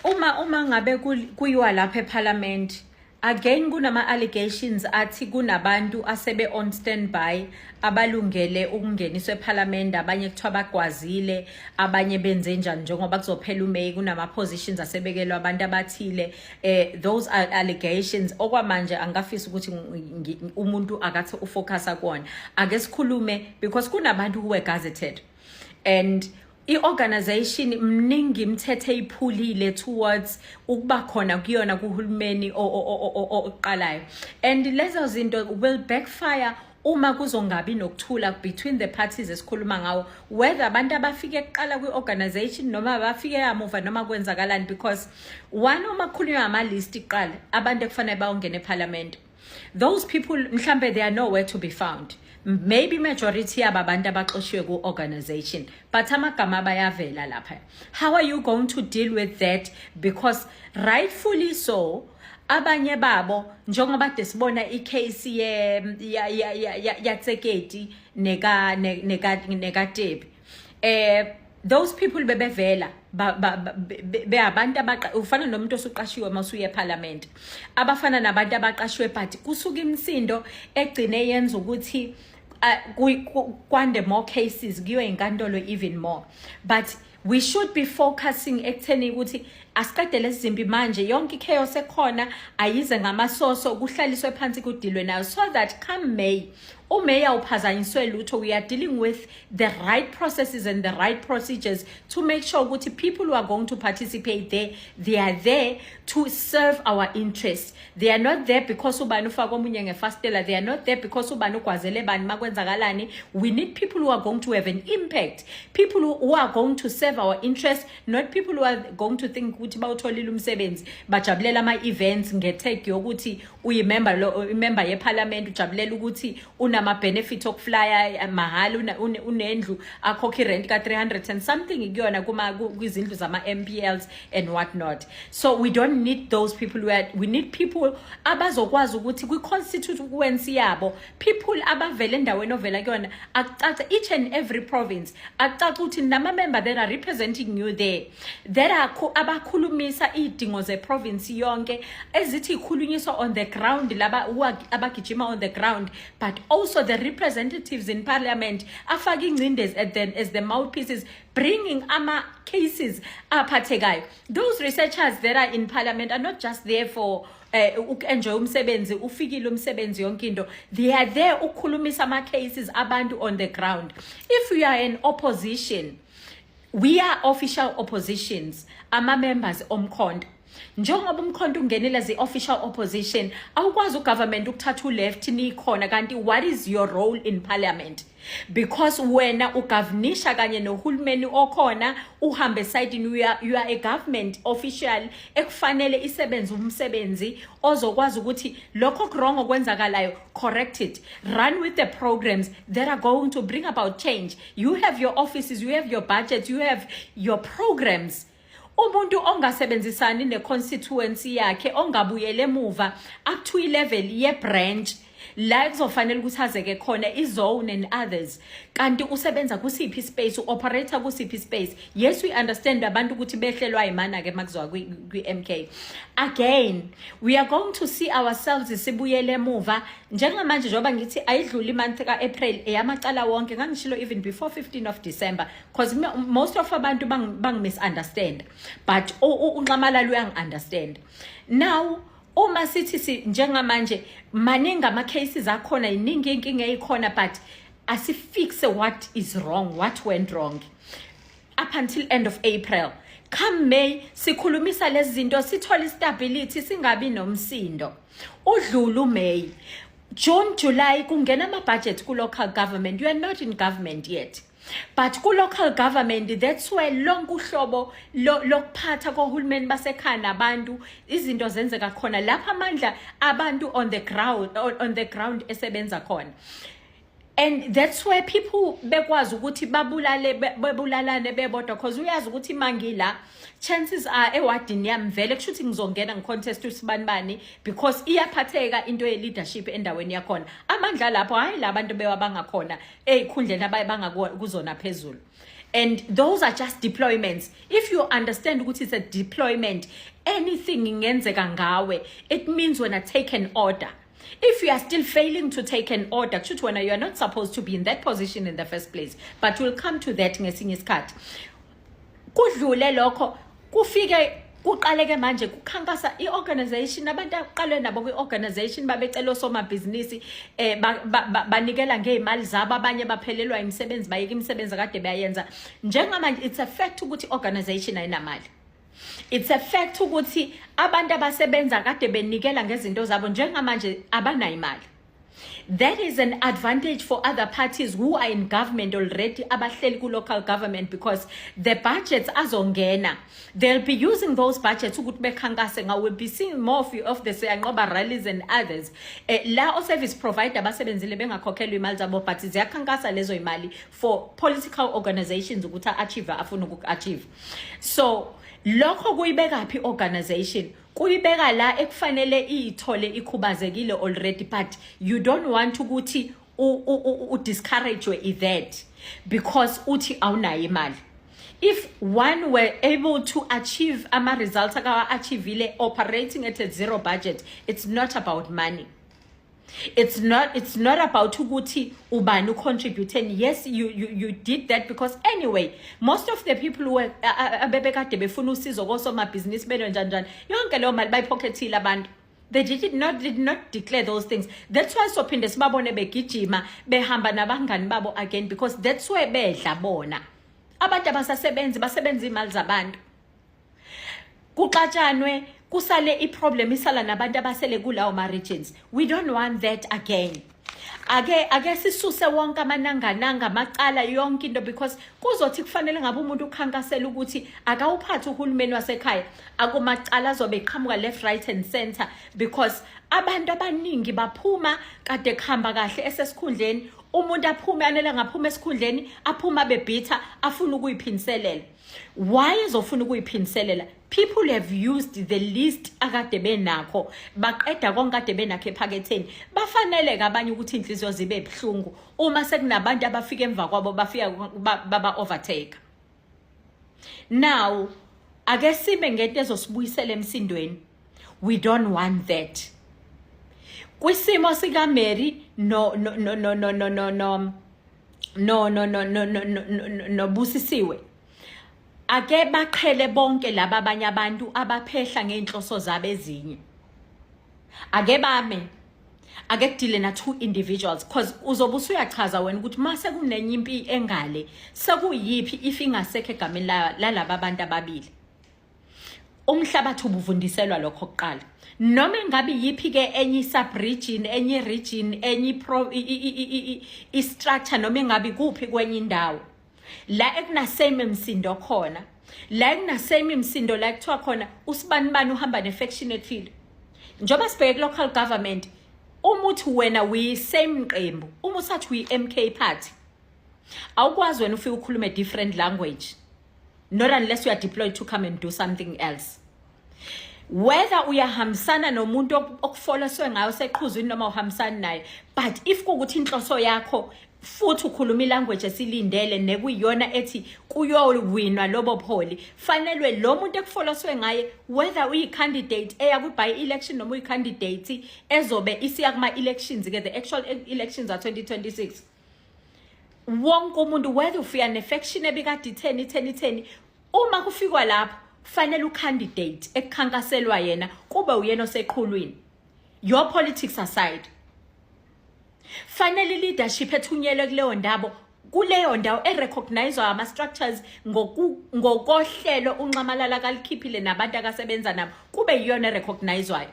Uma ngabe kuyiwa lapha eParliament again, kunama allegations athi kunabantu asebe on standby abalungele ukungeniswa eParliament. Abanye kuthiwa bagwazile, abanye benze njani. Njengoba kuzophela uMay, kunama positions asebekelwa abantu abathile. Those are allegations. Okwamanje angafisa ukuthi umuntu akathi ufocusa kuwona. Ake sikhulume, because kunabantu who were gazetted and i-organization mningi imithetho eyiphulile towards ukuba khona kuyona kuhulumeni oqalayo, and lezo zinto will backfire uma kuzongabi nokuthula between the parties esikhuluma ngawo, whether abantu abafike kuqala kwi-organization noma abafike kamuva noma kwenzakalani. Because one, uma kukhulunywa ngama-list kuqala, abantu ekufanele bayongena eParliament, those people mhlambe they are nowhere to be found. Maybe majority yabo abantu abaxoshiwe ku-organization, but amagama bayavela lapha. How are you going to deal with that? Because rightfully so, abanye babo, njengoba kade sibona icase ye ya ya ya ya Tsekedi neka Tebi, those people bebevela beabantu abaqa ufana nomuntu osuqashiwe masuye eParliament, abafana nabantu abaqashiwe, but kusuka imsindo egcine yenza ukuthi kwande more cases kuyiwe inkantolo even more. But we should be focusing ekutheni ukuthi asiqede lezi zimpi manje. Yonke ichaos ekhona ayize ngamasoso, kuhlaliswe phansi, kudilwe nayo, so that come May, uMay awuphazanyiswe lutho. We are dealing with the right processes and the right procedures to make sure ukuthi people who are going to participate there, they are there to serve our interests. They are not there because ubani ufake omunye ngefastela. They are not there because ubani ugwazele bani makwenzakalani. We need people who are going to have an impact, people who are going to serve our interests, not people who are going to think ukuthi bawutholile umsebenzi, bajabulela ama-events ngetag yokuthi uyimember lo, imember yeParliament, ujabulela ukuthi unama-benefit okuflya mahhala, unendlu akhokha irent ka-300 and something kuyona kwizindlu zama-MPLs and what not. So we don't need those people. We need people abazokwazi ukuthi kwi-constituency yabo, people abavela endaweni ovela kuyona, akucace each and every province, akucace ukuthi nama-member that are representing you there, that are abakhulumisa iy'dingo zeprovince yonke, ezithi ikhulunyiswa on the ground, laba abagijima on the ground, but also the representatives in parliament afake ingcindezi as the mouthpieces bringing ama-cases aphathekayo. Those researchers that are in parliament are not just there for uku-enjoy umsebenzi, ufikile umsebenzi, yonke into. They are there ukukhulumisa ama-cases abantu on the ground. If we are in opposition, we are official oppositions, ama-members oMkhonto. Njengoba uMkhonto ungenile as i-official opposition, awukwazi ugovernment ukuthatha uleft nikhona. Kanti what is your role in parliament? Because wena ugovernisha kanye nohulumeni okhona, uhambe esayidini. You are a government official ekufanele isebenze umsebenzi ozokwazi ukuthi lokho wrong okwenzakalayo, correct it, run with the programs that are going to bring about change. You have your offices, you have your budget, you have your programs. Umuntu ongasebenzisani neconstituency yakhe, ongabuyele emuva up to i-level ye-branch la kuzofanele ukuthi azeke khona, i-zone and others, kanti usebenza kusiphi space, u-operate kusiphi space? Yes, we understand abantu ukuthi behlelwa imana-ke makuziwa kwi-MK. Again, we are going to see ourselves sibuyele emuva. Njengamanje, njengoba ngithi ayidluli imonth ka-April, eyamacala wonke ngangishilo even before 15 of December, because most of abantu bangi-misunderstand, but uNxamalala uyangi-understand now. Uma sithi si njengamanje maningi ama-cases akhona, iningi inkinga eyikhona, but asifixe what is wrong, what went wrong up until end of April. Come May, sikhulumisa lezi zinto, sithole istability, singabi nomsindo. Udlula uMay, June, July, kungena ama-budget ku-local government. You are not in government yet, but ku-local government, that's where lonke uhlobo lokuphatha kohulumeni basekhaya nabantu, izinto zenzeka khona lapha, amandla abantu on the ground esebenza khona, and that's where people bekwazi ukuthi babulale, bebulalane bebodwa, because uyazi ukuthi mangila, chances are ewadini yami vele kusho ukuthi ngizongena ngicontest usibanibani, because iyaphatheka into ye-leadership endaweni yakhona. Amandla lapho, hhayi la bantu bewabangakhona ey'khundleni abaye bangakuzona phezulu. And those are just deployments. If you understand ukuthi it's a deployment, anything ingenzeka ngawe. It means when I take an order, if you are still failing to take an order, kusho ukuthi wena you are not supposed to be in that position in the first place. But we'll come to that ngesinye isikhathi. Kudlule lokho, kufike kuqaleke manje kukhankasa i-organization. Abantu aqalwe nabo kwi-organization babecela osomabhizinisi, banikela ngey'mali zabo. Abanye baphelelwa imisebenzi, bayeka imisebenzi akade beyayenza. Njengamanje it's a fact ukuthi i-organization ayinamali. It's a fact ukuthi abantu abasebenza kade benikela ngezinto zabo, njengamanje abanayo imali. That is an advantage for other parties who are in government already, abahleli ku-local government, because the budgets azongena, they'll be using those budgets ukuthi bekhankase ngawo. We'll be seeing more of the Siyanqoba rallies and others, la o-service provider abasebenzile bengakhokhelwa imali zabo, but ziyakhankasa lezo imali for political organizations ukuthi a-achieve afuna uku-achieve. So lokho kuyibeka phi organization? Kuyibeka la ekufanele iyithole ikhubazekile already, but you don't want ukuthi u-discourage that because uthi awunayo imali. If one were able to achieve ama-results akawa-achievile operating at a zero budget, it's not about money. It's not about ukuthi ubani ucontribute. Yes, you did that because anyway most of the people who were abebekade befuna usizo kosomabhizinisi belo njani njani, yonke leyo mali bayipockethile abantu. They did not declare those things. That's why sophinde sibabone begijima behamba nabangani babo again, because that's where bedla bona. Abantu abasasebenzi, basebenza imali zabantu. Kuxatshanwe, kusale iproblem, isala nabantu abasele kulawo ma-regions. We don't want that again. Ake sisuse wonke amanangananga, amacala, yonke into, because kuzothi kufanele ngabe umuntu ukhankasela ukuthi akawuphathe uhulumeni wasekhaya, akumacala azobe eqhamuka left, right and center, because abantu abaningi baphuma kade kuhamba kahle esesikhundleni. Umuntu aphume anele ngaphuma esikhundleni, aphuma bebhitha, afuna ukuyiphindiselela. Why ezofuna ukuyiphindiselela? People have used the least akade benakho, baqeda konke kade benakho ephaketheni. Bafanele-ke abanye ukuthi iy'nhliziyo zibe buhlungu uma sekunabantu abafika emva kwabo, bafika baba-overtake. Now ake sime ngento ezosibuyisela emsindweni. We don't want that kwisimo sikaMary no no no no no no no no no no noBusisiwe. Ake baqhele bonke laba abanye abantu abaphehla ngeinhloso zabo ezinye. Ake bame, ake kudile na two individuals, because uzobe usuyachaza wena ukuthi mase kunenye impi engale sekuyiphi if ingasekho egameni lalaba abantu ababili. Umhlabathi ubuvundiselwa lokho kuqala, noma engabe yiphi ke enye sub region, enye region, enye pro i structure, noma engabe kuphi kwenye indawo la ekuna same msindo khona, la ekuna same msindo, la kuthiwa khona usibanibani uhamba ne-faction ethile. Njengoba sibheke local government, uma uthi wena we same qembu, uma usathi uyi MK Party, awukwazi wena ufike ukhulume different language, not unless you are deployed to come and do something else. Whether uyahambisana nomuntu okufoloswe ngayo seqhuzwini noma uhambisani naye, but if kuwukuthi inhloso yakho futhi ukhuluma ilanguage esilindele nekuyiyona ethi kuyowinwa lobo buholi, fanelwe lo muntu ekufoloswe ngaye, whether uyi-candidate eya kwi-by election noma uyi-candidate ezobe isiya kuma-elections ke, the actual elections are 2026, wonke umuntu, whether ufika ne-faction ebikade itheni itheni itheni, uma kufikwa lapho kufanele ucandidate ekukhankaselwa yena kube uyena oseqhulwini. Your politics aside, fanele leadership ethunyelwe kuleyo ndawo erecognizwa ama-structures ngokohlelo uNxamalala kalikhiphile nabantu akasebenza nabo, kube yiyona erecognizwayo.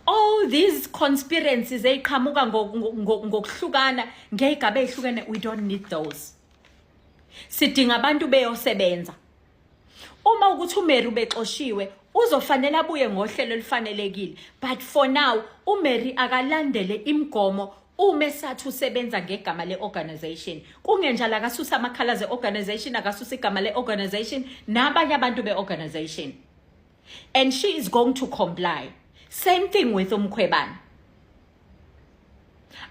All these conspiracies eziqhamuka ngokuhlukana ngey'gaba ey'hlukene, we don't need those. Sidinga abantu beyosebenza. Uma ukuthi uMary ubexoshiwe, uzofanele abuye ngohlelo olufanelekile, but for now uMary akalandele imigomo uma esathi usebenza ngegama le-organization. Kungenjalo akasusa amakhala ze-organization, akasusa igama le-organization nabanye abantu be-organization, and she is going to comply. Same thing with uMkhwebane.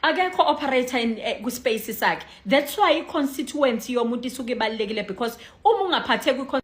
Akekho operate ku-space sakhe. That's why i-constituency yomuntu isuke ibalulekile, because uma ungaphatheki kwi